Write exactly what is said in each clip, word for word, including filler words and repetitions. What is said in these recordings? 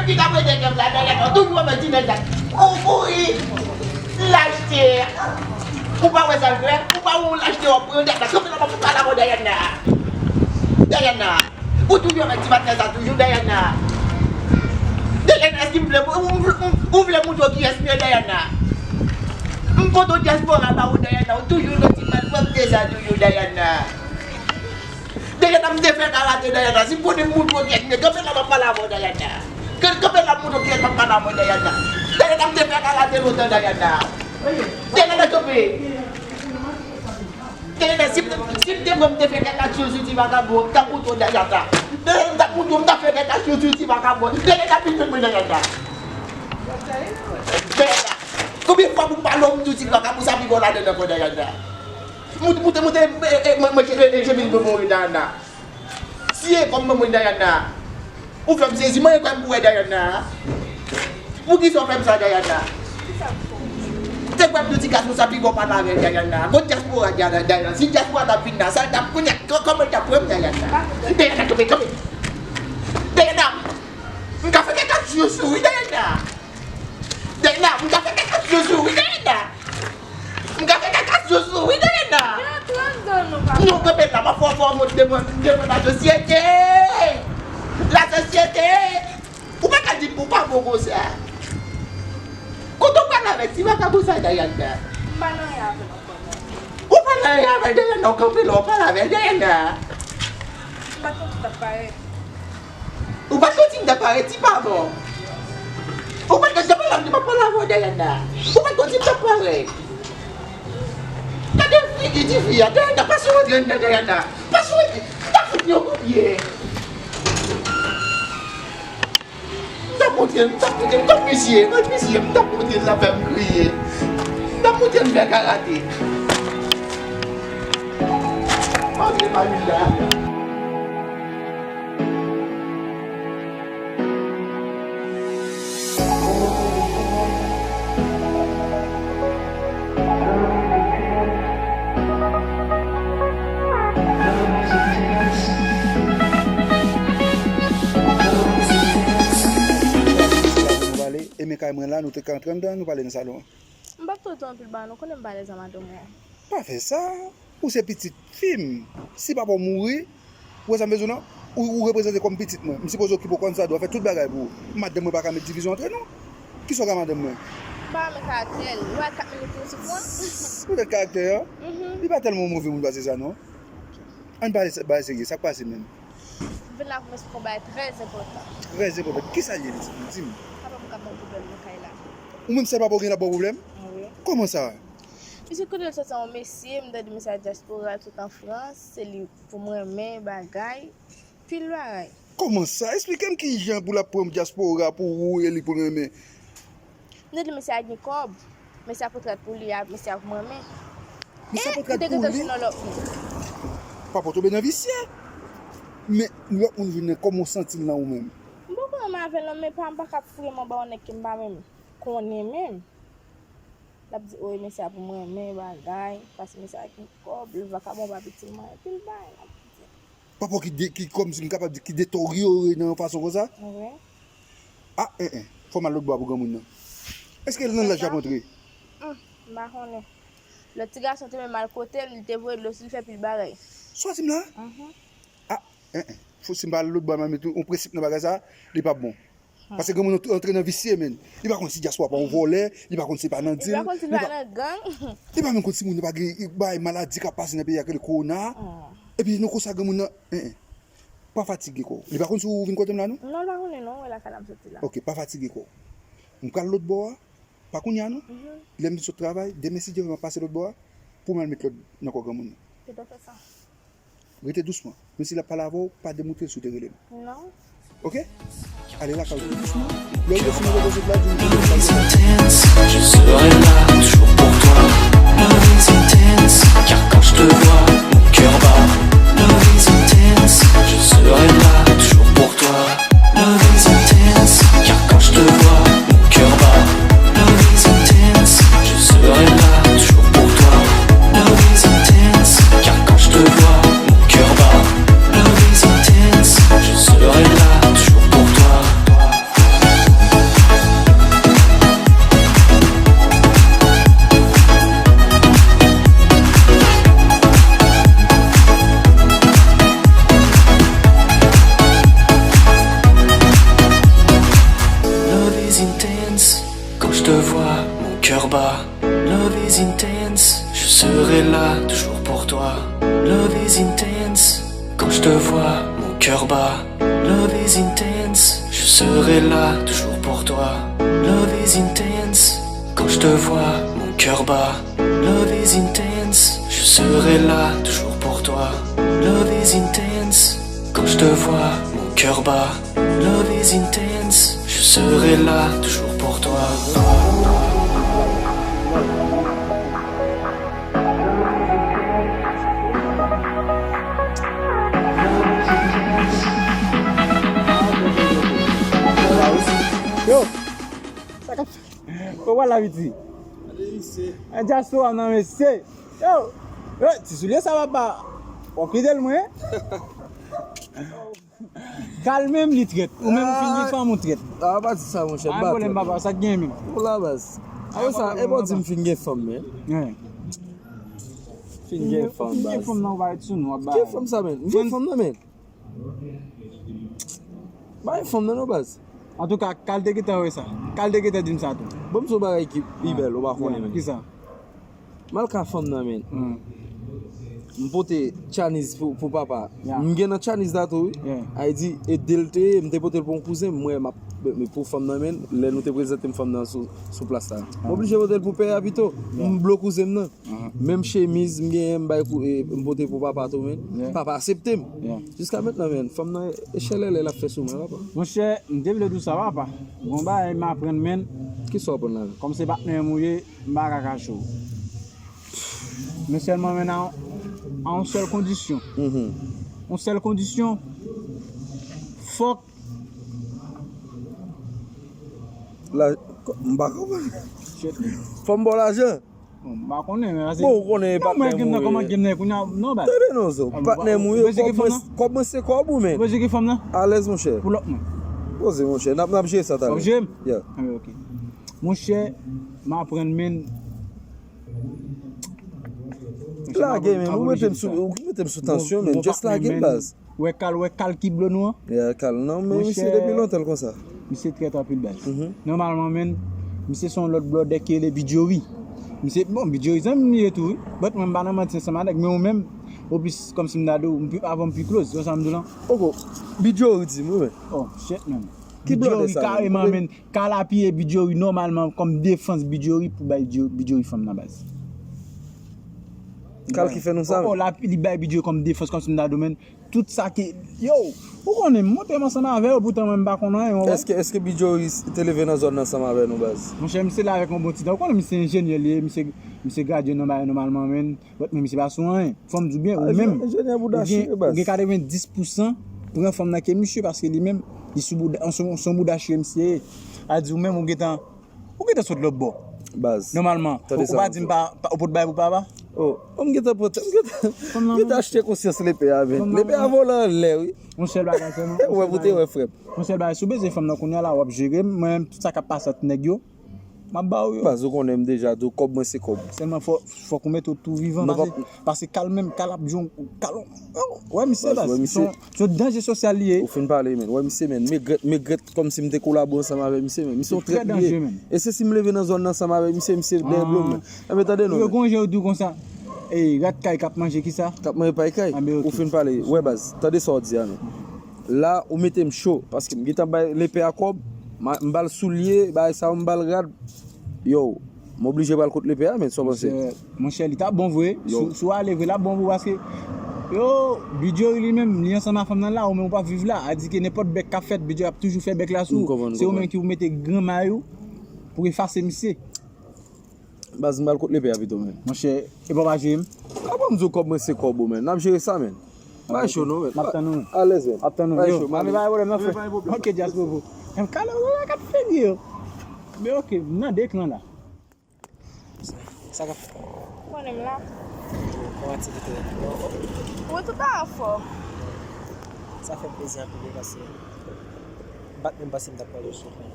Ki ta prete kè m la, Dayana, toujou avè ti nèg la. Ou kouri, l achte. Ou pa wè sa l fè? Ou pa wè w l achte, w ap pran Dayana. Kanpe la, m ap pale avè w, Dayana. Dayana, ou toujou avè ti patnè sa toujou, Dayana. Dayana, èske m vle, ou, ou, ou, ou vle moutre w kiyès m ye, Dayana? M foto dyaspora ba ou, Dayana. Ou toujou nan ti malpwòpte sa toujou, Dayana. Dayana, m te fè karate, Dayana. Si m konnen m moutre w kiyès m ye, kanpe la, m ap pale avè w, Dayana. Kan-, kanpe la, m moutre w kiyès m ap pale avè w, Dayana. Dayana, m te fè karate lontan, Dayana. Dayana, kanpe. Dayana, si m te, si m te pran, m te fè kèk aksyon sou ti vakabon, m t ap moutre w, Dayana. Dayana, m t ap moutre w, m t ap fè kèk aksyon sou ti vakabon. Dayana, vin jwenn mwen, Dayana. Dayana, konbyen fwa pou m pale w, m di w ti vakabon sa pi bon ladan ankò, Dayana. Moute, moute, moute, e, e, e, mwen, mwen, e, e, je vin pou mouri, Dayana. Siye kò m ban mwen, Dayana. Ou fè m sezi, mwen kwè m pou wè, Dayana. Poukisa w fè m sa, Dayana? Te kwè m di ti gason sa pi bon pale avè l, Dayana. Bon dyaspora, Dayana, Dayana. Si dyaspora t ap vin la, sa l t ap konnen, kò-, kòman l t ap pran m, Dayana? Dayana, kanpe, kanpe. Dayana, m ka fè kèk aksyon sou ou, wi, Dayana. Dayana, m ka fè kèk aksyon sou ou, wi, Dayana. M ka fè kaka sou sou, wi, Dayana. Gen trant zòn nou pa. Non, kanpe la, m ap fè w fè w mont devan, devan lasosyete. Lasosyete. Ou pa ka di m ou pa bon konsa. Kote w pral avèk ti vakabon sa, Dayana? M pa nan anyen avè l ankò, non. Ou pa nan anyen avè l, Dayana, w kanpe la, w pale avè l, Dayana. M pa t konn si w t ap parèt. Ou pa t konn si m t ap parèt, ti pa bon. Ou pa t konn si m t ap parèt, m pa pale avè w, Dayana. Ou pa t konn si m t ap parèt. Gade figi tifi a, Dayana, pase w antre anndan, Dayana. Pase w antre, m t ap fout li yon kout pye. M t ap montre l, m t ap montre l, kot misye, kot misye, m t ap montre l, l ap fè m kriye. M t ap montre l fè karate. Antre pa vin la. Nou pale, e men kay mwen la, nou te ka antre anndan, nou pale nan salon an. M p ap twò di w anpil bagay, non, konnen m pa alèz ak madanm mwen. Pa fè sa. Ou se pitit fi m. Si papa w mouri, ou wè sa m vle di w lan, ou, ou reprezante kòm pitit mwen. M sipoze okipe w kòm sa dwa, fè tout bagay pou ou. Madanm mwen pa ka met divizyon antre nou. Kisa w ka madanm mwen? M pa renmen karaktè l. Ou wè kat minit li sou kont. Poutèt karaktè an? Mhm. Li pa tèlman move moun pase sa, non. Ann pale bagay serye, sa k pase menm? M vin la pou m eksplike w bagay trè enpòtan. Trè enpòtan. Kisa l ye, di m? Papa m k ap ban m pwoblèm nan kay la. Ou menm sèl papa w gen l ap ba w pwoblèm? Wi. Kòman sa? Misye kote l soti an yon mesye, m tande mesye a dyaspora, l sot an Frans, se li pou m renmen, bagay, pil bagay. Kòman sa? Esplike m kijan pou l ap pran dyaspora pou ou e li pou l renmen. M te di mesye a gen kòb, mesye a pran trèt pou li, a, mesye a pou m renmen. Mesye a pran trèt pou li? Papa w tonbe nan visye. Men lòt moun vin nan, kòman w santi l nan ou menm? M poko renmen avè l non, men pa, m pa ka vrèman ba yon nèg ke m pa menm konnen menm. L ap di, o, mesye a pou mwen, men bagay, paske mesye a gen kòb, l vakabon, pa piti mwen, anpil bagay l ap di. Papa w ki de, ki kòmsi m kapab di, ki deteryore nan yon fason konsa? Wi. A, en, en, fò m al lòtbò a pou granmoun nan. Èske l nan laj l ap antre? Hum, m pa konnen. Lòt ti gason te menm al kote l, li te voye dlo sou li, fè pil bagay. Sa w di m la? Mhm. A, en, en, fò si m pa al lòtbò a, m al met yon prensip nan bagay sa, li p ap bon. Paske granmoun nan tou antre nan visye, men. Li pa konn si dyaspora pa yon vòlè, li pa konn si pa nan dil, li pa konn si pa nan gang. Li pa menm konn si moun nan pa gen, bay maladi k ap pase nan peyi a k rele kowona. Epi nan konsa granmoun nan, en, en. Pa fatige kò w. Li pa konn si w vin kote m la, non? Non, l pa konnen, non, wè lakay la m soti la. Ok, pa fatige kò w. M pral lòtbò a, pa kounye a, non? Mhm. Lè m vin sot travay, demen si Dye vle m ap pase lòtbò a, pou m al met lòd nan kò granmoun nan. Yo dwe fè sa. Rete dousman. Men si l ap pale avè w, pa demoutre l si w te rele l. Non. Ok? Ale lakay ou tou dousman. Lè w rive sou nivo de zot la, di m. Love is intense, je serai là toujours pour toi. Love is intense, car quand je te vois, mon cœur bat. Love is intense, je serai là toujours pour toi. Love is intense, car quand je te vois, mon cœur bat. Love is intense, je serai là toujours pour toi. Love is intense, car quand je te vois, mon cœur bat. Love is intense, je serai là toujours pour toi. Love is intense, je serai là toujours pour toi. Love is intense, quand je te vois, mon cœur bat. Love is intense, je serai là toujours pour toi. Love is intense, quand je te vois, mon cœur bat. Love is intense, je serai là toujours pour toi. Love is intense, quand je te vois, mon cœur bat. Love is intense, je serai là toujours pour toi. Yo, sa k ap fèt? Kòman l ap iti? An dyaspora nan mesye. Yo, yo, ti soulye sa papa. W ap kite l mwen? Kal menm li trèt. Ou menm ou fin gen fanm ou trèt. A pa di sa monchè. A pwoblèm papa, sa k gen menm? Ou la baz. Apre sa, e bon di m fin gen fanm men. Fin gen fanm baz. Gen fanm nan ou pa ret sou nou ap bay. Gen fanm sa men. M gen fanm nan men. Bay fanm nan non baz. Antouka, Kal te gentan wè sa. Kal te gentan di m sa tou. Bon, m sou bagay ki pi bèl, ou pa konnen men. Kisa? M al ka fanm nan men. M pote tchaniz pou, pou papa. M gen nan tchaniz la tou wi. Ay di, e de l te ye, m te pote l pou yon kouzen m, m wè m ap, men pou fanm nan men, lè nou te prezante m fanm nan sou, sou plas la. M oblije pote l pou pè a pito. M blo kouzen m nan. Menm chemiz m genyen m bay kou, e, m pote pou papa tou men. Papa aksepte m. Jiska mentnan men, fanm nan e chèlèlè l ap fè sou mwen papa. Monchè, m te vle di w sa papa. Gon bagay m aprann men. Kisa w aprann la menm? Kòm se patnè m ou ye, m pa ka kache w. Men sèlman men a, a yon sèl kondisyon. Yon sèl kondisyon. Fòk La, m pa konprann. Fò m ba w lajan. Bon, m pa konnen men. Bon, ou konnen e patnè m ou ye. Kòman gen nan kounye a non baz. Tande non zo, patnè m ou ye, kòb mwen se kòb ou men. Ou bezwen ki fanm nan? Alèz monchè. Pou lòt mwen. Poze monchè, n ap, n ap jere sa talè. W ap jere m? Yeah. Ah, ok. Monchè, m aprann men. Lage men, ou mete m sou, ou mete m sou tansyon men, just lage m baz. Wè Kal, wè Kal ki blo nou an? Yeah, Kal. Non, men misye depi lontan l konsa. Misye trèt anpil baz. Nòmalman men, misye se yon lòt blòdè ki rele Bidjori. Misye, bon, Bidjori zanmi m li ye tou wi. But mwen m pa nan manti ansanm a nèg, men ou menm, ou plis kòmsi m ta di w, m pi, avè w m pi close, se sa m di w lan. Poko, Bidjori di m wi men. Oh, shit man. Ki blòdè sa menm? Bidjori kareman men, Kal apiye Bidjori nòmalman kòm defans Bidjori pou bay Bidjori fanm nan baz. Kal ki fè nou sa menm? Oh, oh, li bay Bidjori kòm defans kòmsi m ta di w men. Tout sa ki, yo, ou konnen m monte m ansanm avè yo, poutan mwen m pa konn anyen, ou wè. Èske, èske Bidjori te leve nan zòn nan ansanm avè nou baz? Monchè, misye la avèk yon bon ti dan. Ou konnen misye enjenyè li ye, misye, misye gradye nan bagay nòmalman men. But men misye pa sou anyen. Fò m di w byen, ou menm, enjenyè bouda chire baz. Ou gen katrevendis pousan pran fanm nan ke misye, paske li menm, li sou bouda, se yon bouda chire misye ye. A di ou menm ou gentan Ou gentan sot lòt bò. Baz. Nòmalman, ou pa di m pa, ou pot bay pou papa? Oh, m gentan pot, m gentan, m gentan achte konsyans lepè a men. Lepè a vole anlè wi. Yon sèl bagay sèlman. Ou wè pou te wè frè m. Yon sèl bagay, si w bezwen fanm nan kounye a la, w ap jere m, mwen menm tout sa k ap pase ant nèg yo, m ap ba w yo. Baz, ou konnen m deja di w kòb mwen se kòb. Sèlman fò, fòk ou mete w tou vivan, paske Kal menm, Kal ap di w, Kal, wè misye baz, se yon danje sosyal li ye. Ou fin pale men, wè misye men, megrèt, megrèt kòmsi m te kolabo ansanm avè misye men, misye yon trèt li ye. E se si m leve nan zòn nan ansanm avè misye, misye dèyè blo m men. Enben tande non men. Yo gon jan yo di w konsa, rat kay k ap manje kisa? K ap manje pay kay. Ou fin pale, wè baz, tande sa w di a non. La ou mete m cho, paske m gentan bay lepè a kòb, m ba l soulye, bagay sa yo m ba l rad, yo, m oblije pral kot lepè a men, sa w panse? Monchè, li t ap bon vre. Si w ale vre, l ap bon pou ou paske, yo, Bidjori li menm, li ansanm ak fanm nan la, ou menm ou p ap viv la. A di ke nenpòt bèk k ap fèt, Bidjori ap toujou fè bèk la sou ou. Se ou menm ki pou mete gran may ou pou efase misye. Baz, m pral kot lepè a pito men. Monchè, e pa w pa jere m? A bon, m di w kòb mwen se kòb ou men. N ap jere sa men. Pa cho non men. M ap tann ou. Alèz men. M ap tann ou. Pa cho, m ale. Pa gen pwoblèm non frè. Ok, dyaspora. M kale ou la kat figi yo. Men ok, m nan de klan la. Sa k ap fèt? Ou konnen m la. Kòman aktivite yo? Wi, tout bagay anfòm. Sa fè m plezi anpil wi, paske m pa t menm panse m t ap pral jodi.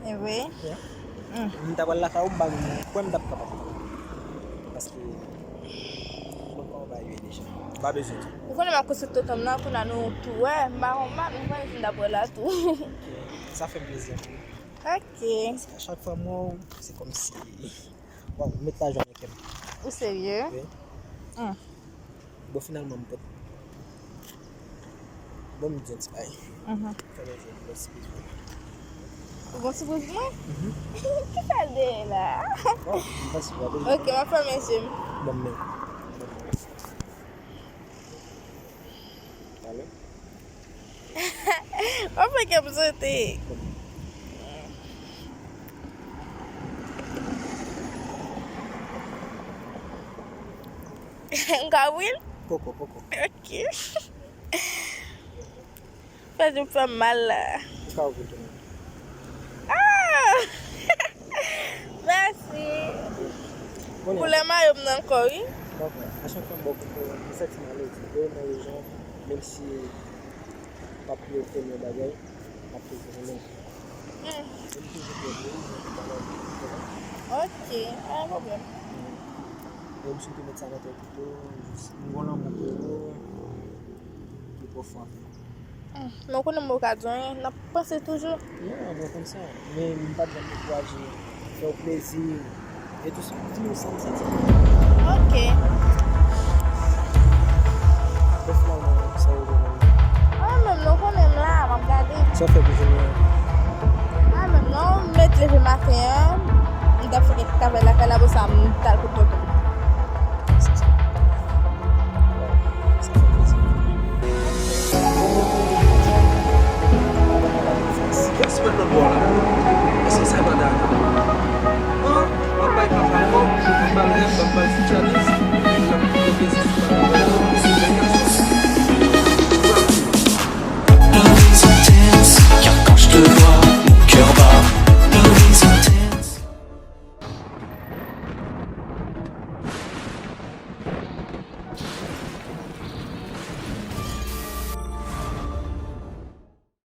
E vre? M ta pral lakay ou, m pa menm kwè m t ap kapab. Paske, bon, kòman bagay yo ye deja? M pa bezwen di. Ou konnen m ap konsilte tonton m nan, kounye a nou tou wè, m pa konn, m pa menm kwè m t ap wè la tou. Sa fè m plezi anpil. Ok. Paske a chak fwa m wè w, se kòmsi Bon, m met lajan nan kè m. Ou serye? Wi. Hmm. Bon, finalman, m pot. Bon, m di yon ti bagay. Mhm. Fè mwen jwenn yon sipriz pou mwen. Ou gon sipriz pou mwen? Mhm. Ki sa l dèyè la? Bon, m panse w ap Ok, m ap fèmen je m. Bon, men. Alo? W ap fè kè m sote. M ka ouvri l? Poko, poko. Ok. Fè je m fè m mal la. Ou ka ouvri tou. Ah! Mèsi. Kounye a, Koulè mayo m nan ankò, wi. Dakò. A chak fwa m bò kote w, m santi m alèz. Lè w nan rejon, menm si m p ap peye w premye bagay, m ap toujou renmen w. Hmm. E m toujou peye w, m pa nan Ok, pa gen pwoblèm. E m sou te met sa nan tèt ou tou, jis m gon lanmou pou ou ki pwofon anpil. Hmm. Men w konnen m okazyon, n ap panse toujou. Non, mwen konn sa. Men m pa t janm dekouraje. Fè w plezi. E tou sa. Di nou sa w santi. Ok. Bon, finalman, sa w gen menm? Ah, menm non, konnen m la, m ap gade. Sa w fè pou jounen an? Ah, menm non, m met leve maten an, m t ap fè kèk travay lakay la, apre sa, m t al kot tonton. Sa sa. Sa fè plezi. Kiyès mwen nan bò la? Èske se madanm?